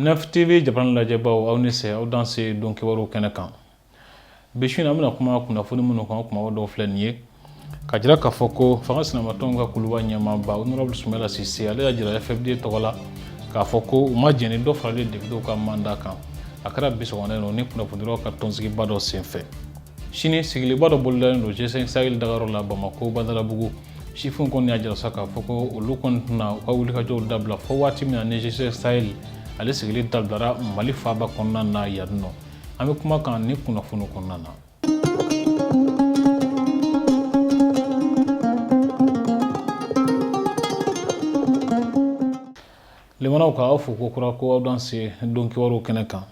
Nef TV jabarani lajɛbaw, aw ni se, aw danse don kibaru kɛnɛ kan. Bi su in na, an bɛna kuma kunnafoni minnu kan, o kumabaw dɔw filɛ nin ye ka jira k'a fɔ ko fanga sinamatɔnw ka kuluba ɲɛmaaba, honorable Soumaïla Cissé, ale y'a jira FFD tɔgɔ la k'a fɔ ko u ma jɛn ni dɔ farali députéw ka mandat kan. A kɛra bi sɔgɔmada in ni kunnafonidilaw ka tɔnsigiba dɔ senfɛ. Sini, sigiliba dɔ bolodalen don G5 Sahel dagayɔrɔ la Bamako Badalabugu. Sifinw kɔni y'a jira sa k'a fɔ ko olu kɔni tɛna u ka wulikajɔw dabila fo waati min na ni G5 Sahel ale sigili dabilara Mali faaba kɔnɔna na yan nɔ. An bɛ kuma kan ni kunnafoni kɔnɔna na. Limanaw, ka aw fo ko kura ko aw danse don kibaru kɛnɛ kan.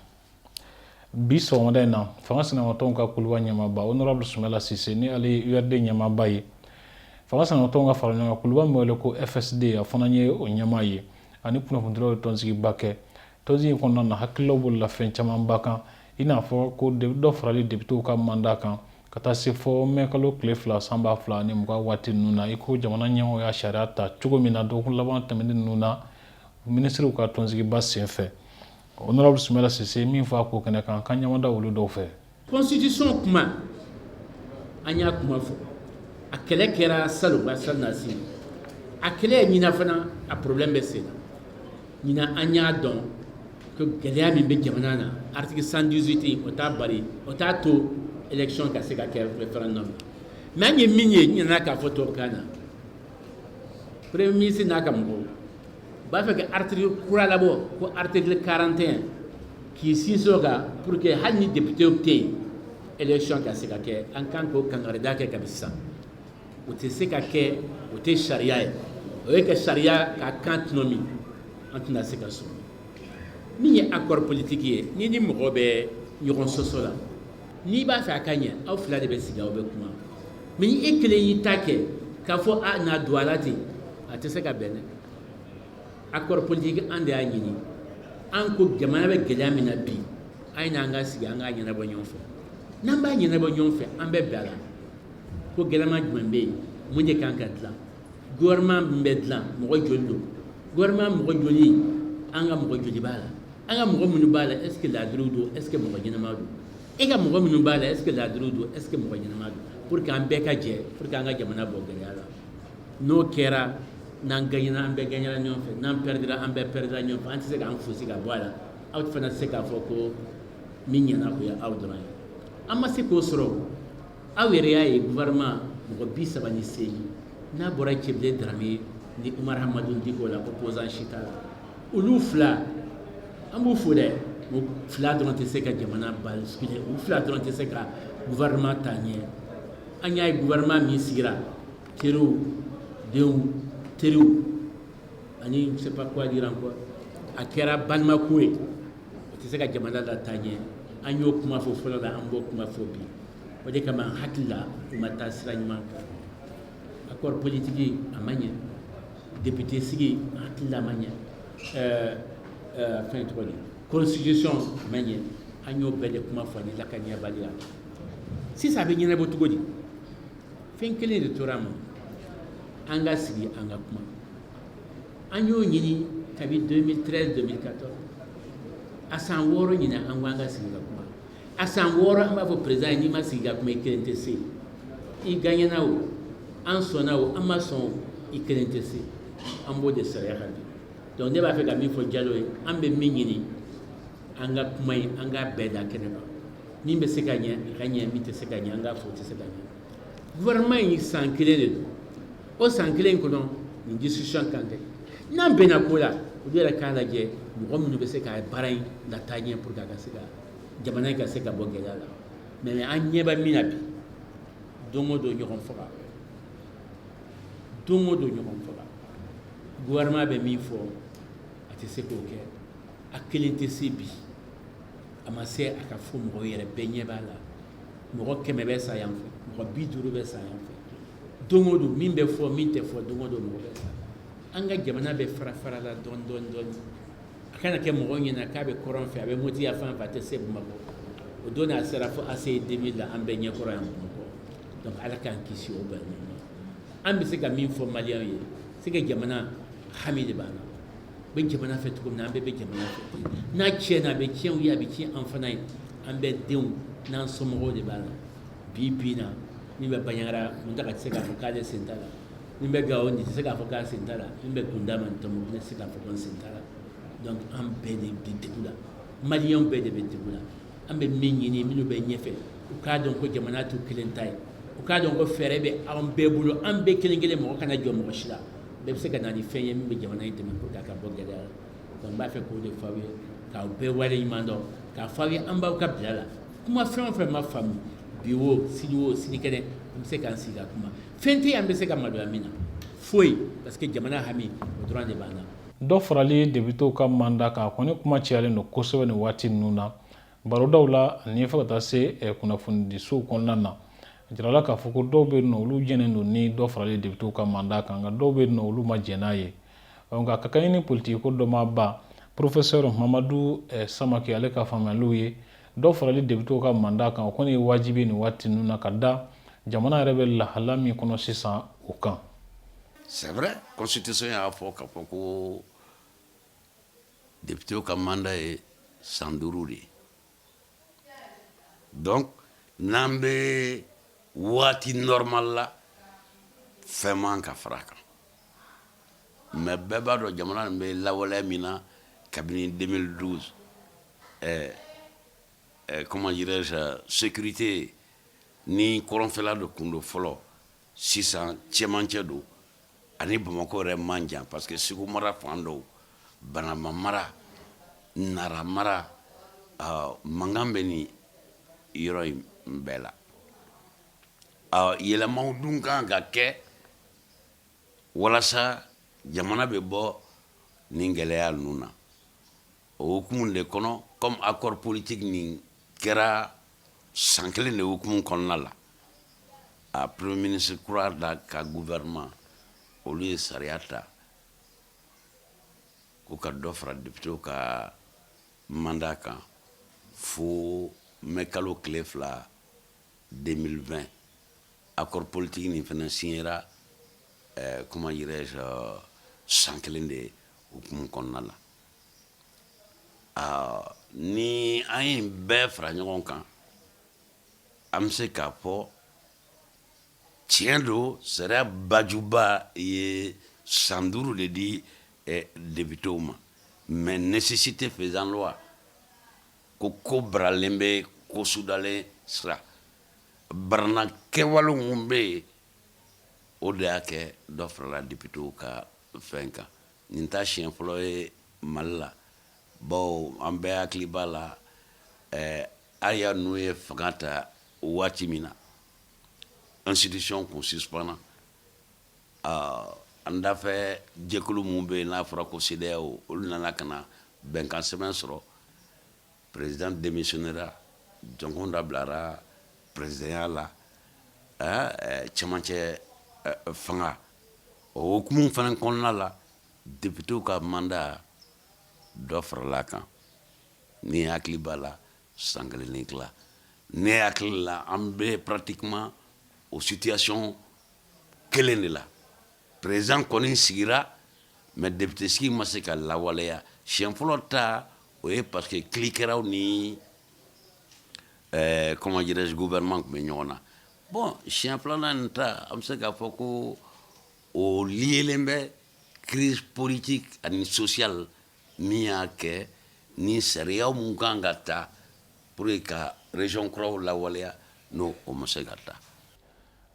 Bi sɔgɔmada in na, fanga sinamatɔnw ka kuluba ɲɛmaaba, honorable Soumaïla Cissé, ni ale ye URD ɲɛmaaba ye, fanga sinamatɔnw ka fara ɲɔgɔn kan kuluba min wele ko FSD, a fana ye o ɲɛmaa ye, ani kunnafonidilaw ye tɔnsigiba kɛ. Tɔnsigi in kɔnɔna na, hakililaw bolila fɛn camanba kan, i n'a fɔ ko dɔ farali députéw ka mandat kan ka taa se fɔ mɛkalo tile 2 san 2020 waati ninnu na, i ko jamana ɲɛmɔgɔ y'a sariya ta cogo min na dɔgɔkun laban tɛmɛnen ninnu na minisiriw ka tɔnsigiba senfɛ. Honorable Soumaïla Cissé min fɔ a ko kɛnɛ kan, kan ɲamada olu dɔw fɛ. Constitution kuma, an y'a kuma fɔ, a kɛlɛ kɛra salon ka salonnasini, a kɛlɛ ye ɲinan fana, a problème bɛ sen na. Ɲinan, an y'a dɔn ko gɛlɛya min bɛ jamana na, article 118, o t'a bari, o t'a to élection ka se ka kɛ référendum. Mais an ye min ye, n nana k'a fɔ tubabukan na, premier ministre n'a ka mɔgɔw b'a fɛ ka article kura labɔ ko article 41, k'i sinsin o kan pour que hali ni député tɛ yen, élection ka se ka kɛ. An kan k'o kangarida kɛ kabi sisan. O tɛ se ka kɛ, o tɛ sariya ye, o ye ka sariya ka kan tɔnɔmi. An tɛna se ka sɔn. Min ye accord politique ye, ni ni mɔgɔ bɛ ɲɔgɔn sɔsɔ la, n'i b'a fɛ a ka ɲɛ, aw fila de bɛ sigi, aw bɛ kuma. Mais ni e kelen y'i ta kɛ k'a fɔ a n'a don a la ten, a tɛ se ka bɛn dɛ. Accord politique, an de y'a ɲini. An ko jamana bɛ gɛlɛya min na bi, an ye n'an ka sigi, an k'a ɲɛnabɔ ɲɔgɔn fɛ. N'an b'a ɲɛnabɔ ɲɔgɔn fɛ, an bɛ bɛn a la ko gɛlɛma jumɛn bɛ yen, mun de kan ka dilan, gouvernement min bɛ dilan, mɔgɔ joli don, gouvernement mɔgɔ joli, an ka mɔgɔ joli b'a la, an ka mɔgɔ minnu b'a la, est ce que laadiriw don, est ce que mɔgɔ ɲɛnama don, e ka mɔgɔ minnu b'a la, est ce que laadiriw don, est ce que mɔgɔ ɲɛnama don, pour que an bɛɛ ka jɛ, pour que an ka jamana bɔ gɛlɛya la. N'o kɛra, n'an gagnera, an bɛɛ gagnera ɲɔgɔn fɛ. N'an perdira, an bɛɛ perdira ɲɔgɔn fɛ. An tɛ se k'an fosi ka bɔ a la. Aw fana tɛ se k'a fɔ ko min ɲɛna, o ye aw dɔrɔn ye. An ma se k'o sɔrɔ. Aw yɛrɛ y'a ye, gouvernement mɔgɔ 38, n'a bɔra Tiébilé Dramé ni Oumar Hamadoun Dicko la, opposant si t'a la. Olu fila, an b'u fo dɛ. O fila dɔrɔn tɛ se ka jamana basculer, u fila dɔrɔn tɛ se ka gouvernement taa ɲɛ. An y'a ye, gouvernement min sigira, teriw, denw, teriw ani je sais pas quoi dire encore, a kɛra balimako ye. O tɛ se ka jamana lataa ɲɛ. An y'o kuma fɔ fɔlɔ la, an b'o kuma fɔ bi. O de kama, an hakili la, u ma taa sira ɲuman kan. Accord politique, a ma ɲɛ. Député sigi, an hakili la, a ma ɲɛ. Fɛn tɔgɔ di, constitution, a ma ɲɛ. An y'o bɛɛ de kuma fɔ ni lakaniyabaliya. Sisan, a bɛ ɲɛnabɔ cogo di? Fɛn kelen de tora a ma: an ka sigi, an ka kuma. An y'o ɲini kabi 2013, 2014, a san 6 ɲinɛ. An ko an ka sigi ka kuma. A san 6, an b'a fɔ président ye, n'i ma sigi ka kuma, i kelen tɛ se. I gagnena o, an sɔnna o, an ma sɔn o, i kelen tɛ se. An b'o de sariya kan bi. Donc ne b'a fɛ ka min fɔ Jalo ye, an bɛ min ɲini, an ka kuma in, an k'a bɛɛ da kɛnɛ kan. Min bɛ se ka ɲɛ, a ka ɲɛ. Min tɛ se ka ɲɛ, an k'a fɔ o tɛ se ka ɲɛ. Gouvernement in, san kelen de don. O san kelen kɔnɔ, nin discussion kan kɛ. N'an bɛnna ko la, olu yɛrɛ k'a lajɛ mɔgɔ minnu bɛ se ka baara in lataa ɲɛ pour que a ka se ka jamana in ka se ka bɔ gɛlɛya la. Mais an ɲɛ bɛ min na bi, don o don ɲɔgɔn faga, don o don ɲɔgɔn faga. Gouvernement bɛ min fɔ, a tɛ se k'o kɛ, a kelen tɛ se bi. A ma se a ka fɔ mɔgɔw yɛrɛ bɛɛ ɲɛ b'a la. Mɔgɔ 100 bɛ sa yan fɛ, mɔgɔ 50 bɛ sa yan fɛ don o don. Min bɛ fɔ, min tɛ fɔ, don o don mɔgɔ bɛ sa. An ka jamana bɛ fara fara la dɔɔni dɔɔni dɔɔni. A kana kɛ mɔgɔw ɲɛna k'a bɛ kɔrɔn fɛ, a bɛ Moti yan fan fɛ, a tɛ se Bamakɔ. O don a sera fo ACI 2000 la, an bɛɛ ɲɛkɔrɔ yan Bamakɔ. Donc Ala k'an kisi o bɛɛ ma. An bɛ se ka min fɔ maliyɛnw ye, c'est que jamana hami de b'an na. U bɛ jamana fɛ cogo min na, an bɛɛ bɛ jamana fɛ ten. N'a tiɲɛna, a bɛ tiɲɛ u ye, a bɛ tiɲɛ an fana ye. An bɛɛ denw n'an somɔgɔw de b'a la. Bi bi na, min bɛ Bandiagara, Muntaga tɛ se k'a fɔ k'ale sen t'a la. Min bɛ Gawo, nin tɛ se k'a fɔ k'a sen t'a la. Min bɛ Gundama ni Tɔnbukutu, ne tɛ se k'a fɔ ko n sen t'a la. Donc an bɛɛ de bɛ degun la, Maliyɛnw bɛɛ de bɛ degun la. An bɛ min ɲini minnu bɛ ɲɛfɛ, u k'a dɔn ko jamana t'u kelen ta ye. U k'a dɔn ko fɛɛrɛ bɛ an bɛɛ bolo, an bɛɛ kelen kelen. Mɔgɔ kana jɔ mɔgɔ si la, bɛɛ bɛ se ka na ni fɛn ye min bɛ jamana in dɛmɛ pour que a ka bɔ gɛlɛya la. Donc n b'a fɛ k'o de fɔ aw ye, k'aw bɛɛ waleɲuman dɔn, k'a fɔ aw ye an b'aw ka bila la. Kuma fɛn o fɛn ma faamu bi o, sini o, sinikɛnɛ, an bɛ se k'an sigi ka kuma. Fɛn tɛ yen an bɛ se ka maloya min na, foyi, parce que jamana hami, o dɔrɔn de b'an na. Dɔ farali depitew ka mandat kan, a kɔni kuma cayalen don kosɛbɛ nin waati ninnu na barodaw la ani fo ka taa se kunnafonidisow kɔnɔna na. A jirala k'a fɔ ko dɔw bɛ yen nɔ, olu jɛnnen don ni dɔ farali depitew ka mandat kan, nka dɔw bɛ yen nɔ, olu ma jɛn n'a ye. Nka ka kɛɲɛ ni politiki ko dɔnbaaba professeur Mamadu Samake, ale ka faamuyaliw ye, dɔ farali depitew ka mandat kan, o kɔni ye wajibi nin waati ninnu na, ka da jamana yɛrɛ bɛ lahala min kɔnɔ sisan o kan. C'est vrai, constitution y'a fɔ k'a fɔ ko député ka mandat ye san 5 de ye. Donc n'an bɛ waati normal la, fɛn man ka fara a kan. Mais bɛɛ b'a dɔn jamana nin bɛ lawaleya min na kabini 2012, comment dirais-je, sécurité ni kɔrɔnfɛla de kun don fɔlɔ, sisan cɛmancɛ don ani Bamakɔ yɛrɛ man jan, parce que Segu mara fan dɔw, Banama mara, Nara mara, mankan bɛ nin yɔrɔ in bɛɛ la. Yɛlɛmaw dun kan ka kɛ walasa jamana bɛ bɔ nin gɛlɛya ninnu na. O hukumu de kɔnɔ, comme accord politique nin kɛra san kelen de hukumu kɔnɔna la, a premier ministre kura da ka gouvernement, olu ye sariya ta ko ka dɔ fara députéw ka mandat kan fo mai kalo tile 2 2020. Accord politique nin fana signera, comment dirais-je, san kelen de hukumu kɔnɔna la. Ni an ye bɛɛ fara ɲɔgɔn kan, an bɛ se k'a fɔ tiɲɛ don, sariya bajuba ye san 5 de di députéw ma. Mais nécessité faisant loi, ko ko baralen bɛ ko sudalen sira barana, kɛwale mun bɛ yen, o de y'a kɛ dɔ farala députéw ka fɛn kan. Nin t'a siɲɛ fɔlɔ ye Mali la, bawo an bɛɛ hakili b'a la, Aya ninnu ye fanga ta waati min na, institution kun suspendra. An dafɛ jɛkulu mun bɛ yen n'a fɔra ko CEDEAO, olu nana ka na bɛnkan sɛbɛn sɔrɔ, président démissionnera, Dioncounda bilara présidentya la, cɛmancɛ fanga. O hukumu fana kɔnɔna la, députéw ka mandat dɔ farala kan. Ni hakili b'a la, san kelen ni tila, ne hakili la, an bɛ pratiquement o situation kelen de la. Président kɔni sigira, mais député sigi ma se ka lawaleya. Siɲɛ fɔlɔ ta, o ye parce que kilikɛlaw ni comment dirais-je, gouvernement tun bɛ ɲɔgɔn na. Bon, siɲɛ filanan nin ta, an bɛ se k'a fɔ ko o liélen bɛ crise politique ani sociale min y'a kɛ ni sariya mun kan ka ta pour que ka région kuraw lawaleya, n'o o ma se ka ta.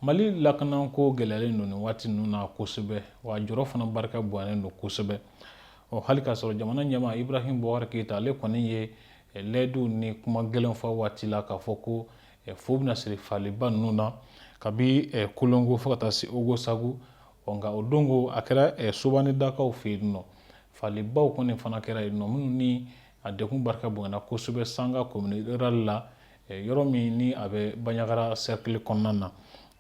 Mali lakanako gɛlɛyalen don nin waati ninnu na kosɛbɛ, wa jɔrɔ fana barika bonyalen don kosɛbɛ. Ɔ hali k'a sɔrɔ jamana ɲɛmaa Ibrahim Boubacar Keita, ale kɔni ye layidu ni kuma gɛlɛn fɔ waati la k'a fɔ ko fo bɛna siri faliba ninnu na kabi Kolongo fo ka taa se Ogosagu. Ɔ nka o don ko a kɛra Sobane dakaw fɛ yen nɔ, falibaw kɔni fana kɛra yen nɔ minnu ni a degun barika bonyana kosɛbɛ Sanga commune rurale la, yɔrɔ min ni a bɛ Bandiagara cercle kɔnɔna na.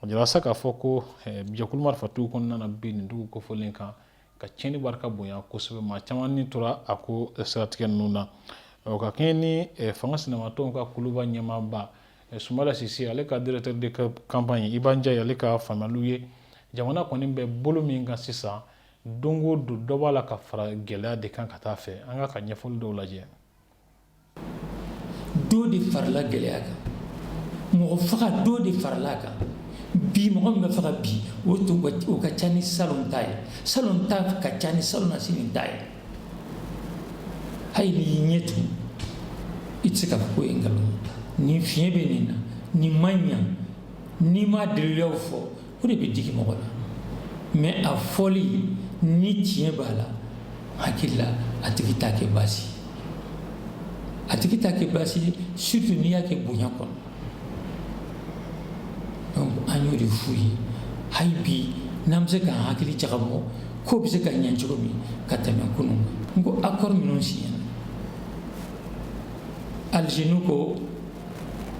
A jira sa k'a fɔ ko jɛkulu marifatigiw kɔnɔna na bi nin dugu kofɔlen kan ka tiɲɛni barika bonya kosɛbɛ, maa caman ni tora a ko siratigɛ ninnu na. Ka kɛɲɛ ni fanga sinamatɔnw ka kuluba ɲɛmaaba Soumaïla Cissé, ale ka directeur de campagne Iba Ndiaye, ale ka faamuyaliw ye, jamana kɔni bɛ bolo min kan sisan. Don o don dɔ b'a la ka fara gɛlɛya de kan ka taa fɛ. An ka ɲɛfɔli dɔw lajɛ. Dɔ de farala gɛlɛya kan, mɔgɔ faga dɔ de farala kan. Bi mɔgɔ min bɛ faga bi, o o ka ca ni salon ta ye, salon ta ka ca ni salon nasini ta ye. Hali n'i y'i ɲɛ tugun, i tɛ se k'a fɔ k'o ye nkalon ye. Nin fiɲɛ bɛ nin na, nin ma ɲa. N'i ma daliluyaw fɔ, o de bɛ digi mɔgɔ la. Mais a fɔli ni tiɲɛ b'a la, hakili la, a tigi t'a kɛ baasi ye, a tigi t'a kɛ baasi ye, surtout n'i y'a kɛ bonya kɔnɔ. Donc an y'o de f'u ye. Hali bi n'an bɛ se k'an hakili jagabɔ ko bɛ se ka ɲɛ cogo min ka tɛmɛ kunun kan. N ko accord minnu signera Alger, n'u ko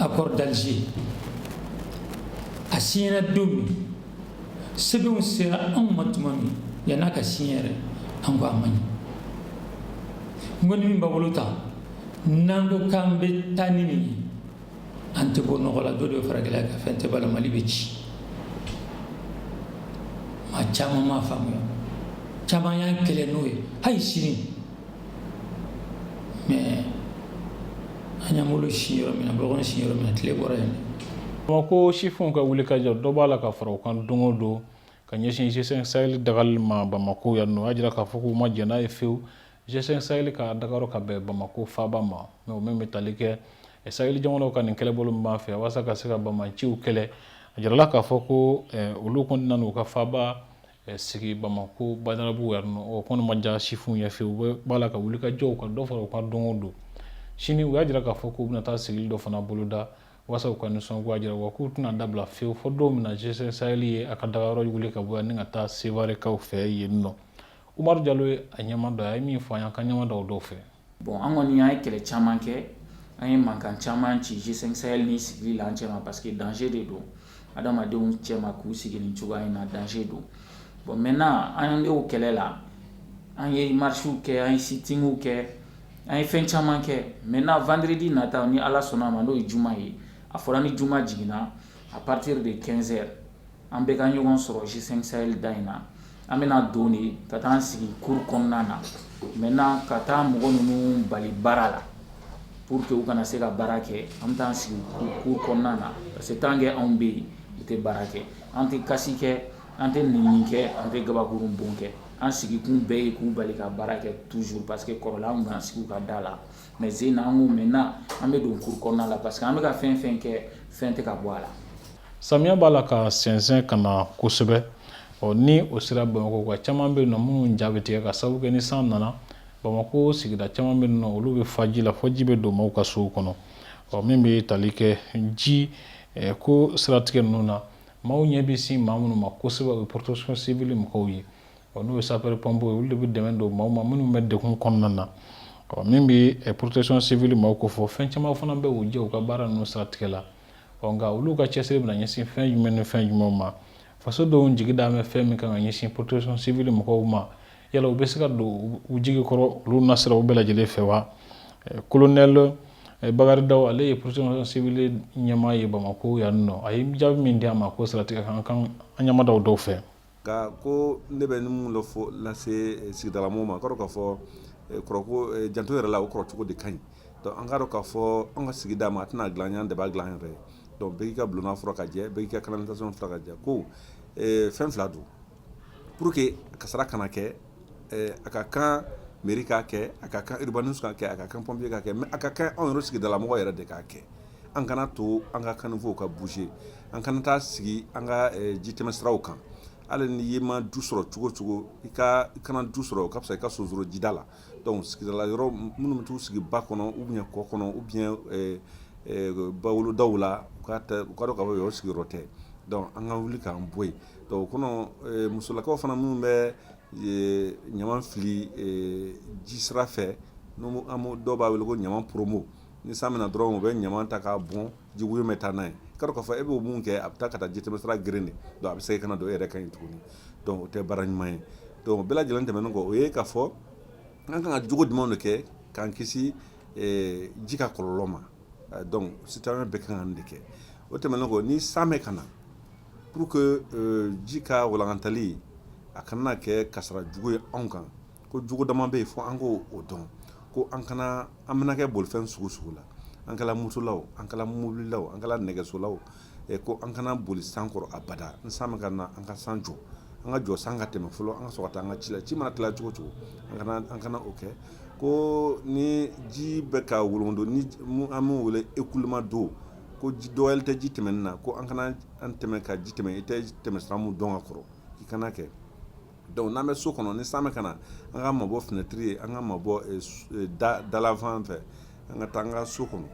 accord d'Alger, a signera don min, sɛbɛnw sera anw ma tuma min, yann'a ka signé yɛrɛ, an ko a man ɲi. N ko ni min b'a bolo ta, n'an ko k'an bɛ taa ni nin ye, an tɛ bɔ nɔgɔ la. Dɔ de bɛ fara gɛlɛya kan, fɛn tɛ b'a la, Mali bɛ ci. Maa caman m'a faamuya, caman y'an kɛlɛ n'o ye hali sini. Mais an y'an bolo si yɔrɔ min na, bolokɔni si yɔrɔ min na, tile bɔra yen. Bamakɔ sifinw ka wulikajɔ, dɔ b'a la ka fara u kan don o don ka ɲɛsin G5 Sahel dagali ma Bamakɔ yan nɔ. A jira k'a fɔ k'u ma jɛn n'a ye fewu G5 Sahel ka dagayɔrɔ ka bɛn Bamakɔ faaba ma. Mais o min bɛ tali kɛ Sahel jamanaw ka nin kɛlɛbolo min b'an fɛ walasa ka se ka banbaanciw kɛlɛ, a jirala k'a fɔ ko olu kɔni nana u ka faaba sigi Bamakɔ Badalabugu yan nɔ. O kɔni ma diya sifinw ye fewu. U b'a la ka wulikajɔw ka dɔ fara u kan don o don. Sini, u y'a jira k'a fɔ k'u bɛna taa sigili dɔ fana boloda walasa u ka nisɔngoya jira, wa k'u tɛna dabila fewu fo don min na G5 Sahel ye a ka dagayɔrɔ wuli ka bɔ yan ni ka taa Sevarekaw fɛ yen nɔ. Umaru Jalo ye a ɲɛma dɔ ye, a ye min fɔ an ye, an ka ɲɛma dɔw dɔw fɛ. Bon, an kɔni an ye kɛlɛ caman kɛ, an ye mankan caman ci G5 Sahel ni sigili la an cɛma, parce que danger de don adamadenw cɛma k'u sigi nin cogoya in na, danger don. Bon, maintenant an y'o kɛlɛ la, an ye marches kɛ, an ye sitting kɛ, an ye fɛn caman kɛ. Maintenant, vendredi nata, ni Ala sɔnna a ma, n'o ye juma ye, a fɔra ni juma jiginna, à partir de 15 heures, an bɛɛ ka ɲɔgɔn sɔrɔ G5 Sahel da in na. An bɛna don de ka taa an sigi cour kɔnɔna na. Maintenant, ka taa mɔgɔ ninnu bali baara la pour que u kana se ka baara kɛ. An bɛ taa sigi cour kɔnɔna na, parce que tant que anw bɛ yen, u tɛ baara kɛ. An tɛ kasi kɛ, an tɛ nɛni kɛ, an tɛ gabakurun bon kɛ. An sigikun bɛɛ ye k'u bali ka baara kɛ toujours, parce que kɔrɔlen an kun sigi u ka da la. Mais zen na, an ko maintenant an bɛ don cour kɔnɔna la, parce que an bɛ ka fɛn fɛn kɛ, fɛn tɛ ka bɔ a la. Samiya b'a la ka sɛnsɛn ka na kosɛbɛ. Ɔ ni o sera Bamakɔ, ka caman bɛ yen nɔ minnu ja bɛ tigɛ ka sababu kɛ ni san nana, Bamakɔ sigida caman bɛ yen nɔ, olu bɛ fa ji la fo ji bɛ don maaw ka sow kɔnɔ. Ɔ min bɛ tali kɛ ji ko siratigɛ ninnu na, maaw ɲɛ bɛ sin maa minnu ma kosɛbɛ, o ye protection civile mɔgɔw ye. Ɔ n'o ye sapeur pompier ye, olu de bɛ dɛmɛ don maaw ma minnu bɛ degun kɔnɔna na. Ɔ min bɛ protection civile maaw ko fɔ, fɛn caman fana bɛ u jɛ u ka baara ninnu siratigɛ la. Ɔ nka olu ka cɛsiri bɛna ɲɛsin fɛn jumɛn ni fɛn jumɛnw ma? Fasodenw jigi da bɛ fɛn min kan ka ɲɛsin protection civile mɔgɔw ma, yala u bɛ se ka don u jigi kɔrɔ olu nasiraw bɛɛ lajɛlen fɛ wa? Colonel Bakari Daw, ale ye protection civile ɲɛmaa ye Bamakɔ yan nɔ, a ye jaabi min di a ma ko siratigɛ kan, an ɲɛmadaw dɔw fɛ. Nka ko ne bɛ mun dɔ fɔ lase sigidalamɔgɔw ma, kɔrɔ k'a fɔ kɔrɔ ko janto yɛrɛ la, o kɔrɔ cogo de ka ɲi. Donc an k'a dɔn k'a fɔ an ka sigida ma a tɛna dilan, an de b'a dilan an yɛrɛ ye. Donc bɛɛ k'i ka bulonna furan ka jɛ, bɛɛ k'i ka canalisation furan ka jɛ. Ko fɛn fila don pour que kasara kana kɛ. A ka kan mairie k'a kɛ, a ka kan urbanisme k'a kɛ, a ka kan pompier k'a kɛ, mais a ka kan anw yɛrɛ sigidalamɔgɔ yɛrɛ de k'a kɛ. An kana to an ka caniveau ka bouger, an kana taa sigi an ka jitɛmɛ siraw kan. Hali ni i ma du sɔrɔ cogo o cogo, i ka i kana du sɔrɔ, o ka fisa i ka sonsoro jida la. Donc sigidala yɔrɔ minnu bɛ t'u sigi ba kɔnɔ ou bien kɔ kɔnɔ ou bien bawolodaw la, u ka u ka dɔn k'a fɔ yɔrɔ sigiyɔrɔ tɛ. Donc an ka wuli k'an bɔ yen. Donc o kɔnɔ, musolakaw fana minnu bɛ ɲaman fili ji sira fɛ, n'u an dɔw b'a wele ko ɲaman promo, ni san bɛna dɔrɔn, u bɛ ɲaman ta k'a bɔn, jiwoyo bɛ taa n'a ye. Ka dɔn k'a fɔ e b'o mun kɛ, a bɛ taa ka taa jitɛmɛ sira geren de. Donc a bɛ segin ka na don e yɛrɛ kan yen tuguni. Donc o tɛ baara ɲuman ye. Donc o bɛɛ lajɛlen tɛmɛnen kɔ, o ye k'a fɔ an kan ka jogo jumɛnw de kɛ k'an kisi ji ka kɔlɔlɔ ma. Donc citoyen bɛɛ kan ka nin de kɛ. O tɛmɛnen kɔ, ni san bɛ ka na, pour que ji ka walankatali A kana kɛ kasara jugu ye anw kan. Ko jugu dama bɛ yen fo an k'o dɔn, ko an kana an bɛna kɛ bolifɛn sugu sugu la, an kɛla motolaw, an kɛla mobililaw, an kɛla nɛgɛsolaw, ko an kana boli san kɔrɔ abada. Ni san bɛ ka na, an ka san jɔ, an ka jɔ san ka tɛmɛ fɔlɔ, an ka sɔrɔ ka taa an ka ci la. Ci mana tila cogo cogo, an kana o kɛ. Ko ni ji bɛ ka wolondo, ni an b'o wele écoulement d'eau, ko ji dɔgɔyali tɛ ji tɛmɛni na, ko an kana an tɛmɛ ka ji tɛmɛ, i tɛ tɛmɛ sira mun dɔn ka kɔrɔ, i kana kɛ. Donc n'an bɛ so kɔnɔ, ni san bɛ ka na, an ka mabɔ fenêtre ye, an ka mabɔ dalafan fɛ, an ka taa an ka so kɔnɔ.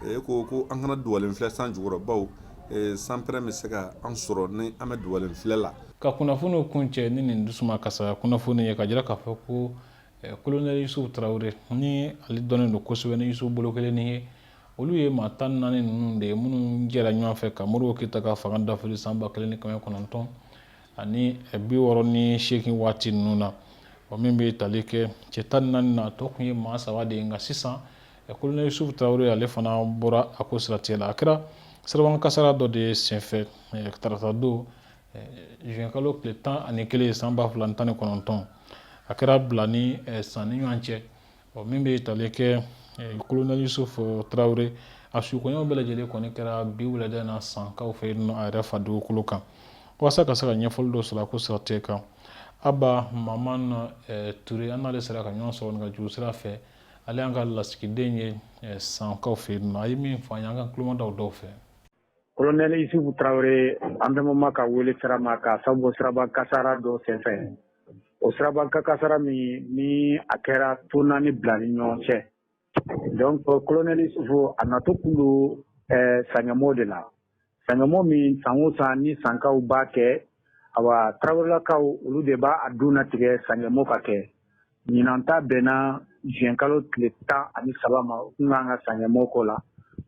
E ko an kana duwalen filɛ san jukɔrɔ, bawo sanpɛrɛn bɛ se ka an sɔrɔ ni an bɛ duwalen filɛ la. Ka kunnafoniw kuncɛ ni nin dusuma kasara kunnafoni ye, ka jira k'a fɔ ko kolonɛli Yusufu Tarawele, ni ale dɔnnen don kosɛbɛ ni Yusufu bolo kelennin ye, olu ye maa 14 ninnu de ye minnu jɛra ɲɔgɔn fɛ ka Modibo Keyita ka fanga dafiri san 1968 waati ninnu na. O min bɛ tali kɛ cɛ 14 na, a tɔ tun ye maa saba de ye. Nka sisan, kolonɛli Yusufu Tarawele, ale fana bɔra a ko siratigɛ la. A kɛra sirabakan kasara dɔ de senfɛ tarata don, juin kalo tile 11, san 2019. A kɛra bila ni san ni ɲɔgɔn cɛ. O min bɛ tali kɛ kolonɛli Yusufu Tarawele, a sukoɲɛw bɛɛ lajɛlen kɔni kɛra bi wulada in na Sankaw fɛ yen nɔ, a yɛrɛ fa dugukolo kan. Walasa ka se ka ɲɛfɔli dɔ sɔrɔ a ko siratigɛ kan, Aba Maman Ture, an n'ale sera ka ɲɔgɔn sɔrɔ nɛgɛjuru sira fɛ. Ale y'an ka lasigiden ye Sankaw fɛ yen nɔ. A ye min fɔ an ye, an ka tulomadaw dɔw fɛ. Colonel Isufu Tarawele, an bɛɛ ka wele sira ma ka sababu siraba kasara dɔ senfɛ. O siraba kasara min ni a kɛra Tona ni Bila ni ɲɔgɔn cɛ. Donc colonel Isufu, a natɔ kun don Saɲamɔ de la. Saɲamɔ min san o san ni Sankaw b'a kɛ, awa, Tarawelelakaw olu de b'a a don natigɛ Saɲamɔ ka kɛ. Ɲinan ta bɛnna juin kalo tile 13 ma. U kun kan ka Saɲamɔ ko la.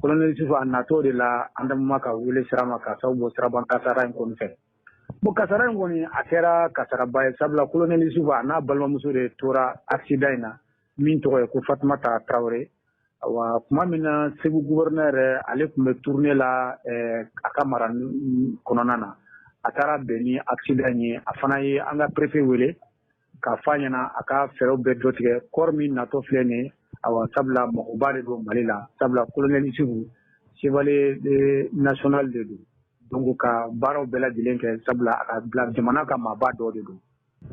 Colonel Isufu, a natɔ de la, an dama ka wele sira ma ka sababu bɔ siraban kasara in kɔni fɛ. Bon, kasara in kɔni, a kɛra kasaraba ye, sabula colonel Isufu, a n'a balimamuso de tora accident in na, min tɔgɔ ye ko Fatumata Tarawele. Awa, tuma min na Segu gouverneur, ale tun bɛ tournée la a ka mara kɔnɔna na, a taara bɛn ni accident ye. A fana ye an ka préfet wele k'a f'a ɲɛna a ka fɛɛrɛw bɛɛ dɔ tigɛ, corps min natɔ filɛ nin ye. Awa, sabula mɔgɔba de don Mali la, sabula colonel Isufu chevalier national de don. Donc ka baaraw bɛɛ lajɛlen kɛ, sabula a ka bila jamana ka maaba dɔ de don.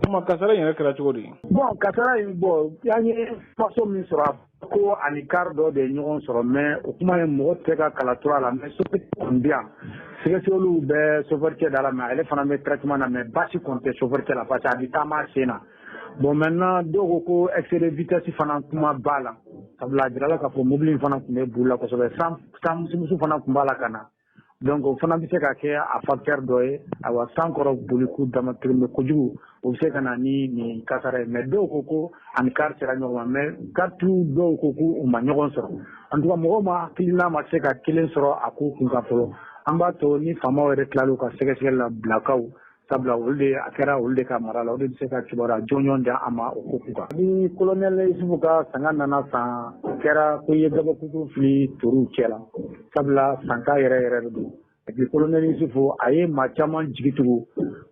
Kuma kasara in yɛrɛ kɛra cogo di? Bon, kasara in, bon, an ye information min sɔrɔ, ko ani car dɔ de ye ɲɔgɔn sɔrɔ, mais o kuma ye mɔgɔ tɛ ka kala tura la. Mais chauffeur kɔni bɛ yan, sɛgɛsɛgɛliw bɛ chauffeur cɛ da la, mais ale fana bɛ traitement na, mais baasi kɔni tɛ chauffeur cɛ la, parce que a bɛ taama sen na. Bon, maintenant, dɔw ko ko excès de vitesse fana kuma b'a la, sabula a jirala k'a fɔ mobili in fana tun bɛ boli la kosɛbɛ, san musumusu fana tun b'a la ka na. Donc o fana bɛ se ka kɛ a facteur dɔ ye. Awa, san kɔrɔ boliku damatɛmɛ kojugu, o bɛ se ka na ni nin kasara ye. Mais dɔw ko ko ani car sera ɲɔgɔn ma, mais car-tigiw dɔw ko k'u ma ɲɔgɔn sɔrɔ. En tout cas, mɔgɔw ma hakilina ma se ka kelen sɔrɔ a ko kun kan fɔlɔ. An b'a to ni faamaw yɛrɛ tilal'u ka sɛgɛsɛgɛli la Bilakaw, sabula olu de a kɛra olu de ka mara la, olu de bɛ se ka kibaruya jɔnjɔn di an ma o ko kun kan. Ni colonel Isufu ka sanga nana san, o kɛra ko i ye gabakuru fili toriw cɛ la, sabula Sanka yɛrɛ yɛrɛ de don. Et puis colonel Isufu, a ye maa caman jigi tugu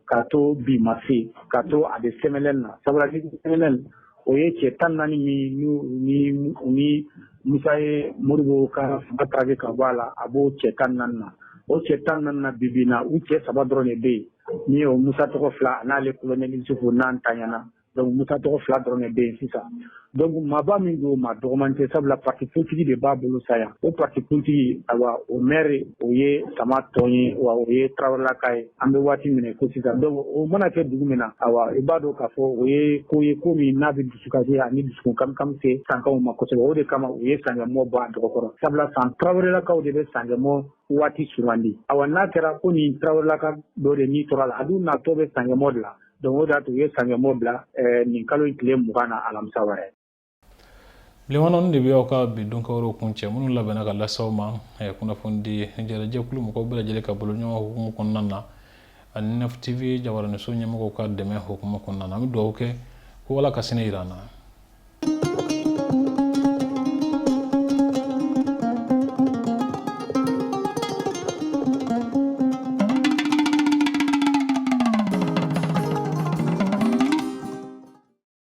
k'a to bi ma se k'a to a bɛ CMLN na, sabula ni CMLN, o ye cɛ 14 min ni Musa ye Modibo ka fanga traqué ka bɔ a la, a b'o cɛ 14 na. O cɛ 14 na, bi bi in na, u cɛ saba dɔrɔn de bɛ yen, ni o Musa tɔgɔ fila n'ale colonel Isufu n'an tanyana. Donc Musa tɔgɔ fila dɔrɔn de bɛ yen sisan. Donc maaba min don, maa dɔgɔman tɛ, sabula parti politique de b'a bolo sa yan. O parti politique, awa, o maire, o ye Sama tɔn ye, wa o ye Tarawelelaka ye an bɛ waati min ko sisan. Donc o mana kɛ dugu min na, awa, i b'a dɔn k'a fɔ o ye ko ye, ko min n'a bɛ dusukasi ani dusukun kamikami se Sankaw ma kosɛbɛ. O de kama u ye Sankɛmɔ bɔ a dɔgɔkɔrɔ, sabula San Tarawelelakaw de bɛ Sankɛmɔ waati sugandi. Awa, n'a kɛra ko nin Tarawelelaka dɔ de ni tora la, a dun natɔ bɛ Sankɛmɔ de la. Donc o de y'a to u ye Sankɛmɔ bila nin kalo in tile 20 na, alamisa wɛrɛ. Bilenmanɔni de bɛ aw ka bi donkibaru kuncɛ, minnu labɛnna ka lase aw ma kunnafonidi jɛrɛjɛkulu mɔgɔw bɛɛ lajɛlen ka bolo ɲɔgɔn hukumu kɔnɔna na, ani Nef TV jabaraniso ɲɛmɔgɔw ka dɛmɛ hukumu kɔnɔna na. An bɛ dugawu kɛ ko Ala ka sini jira an na.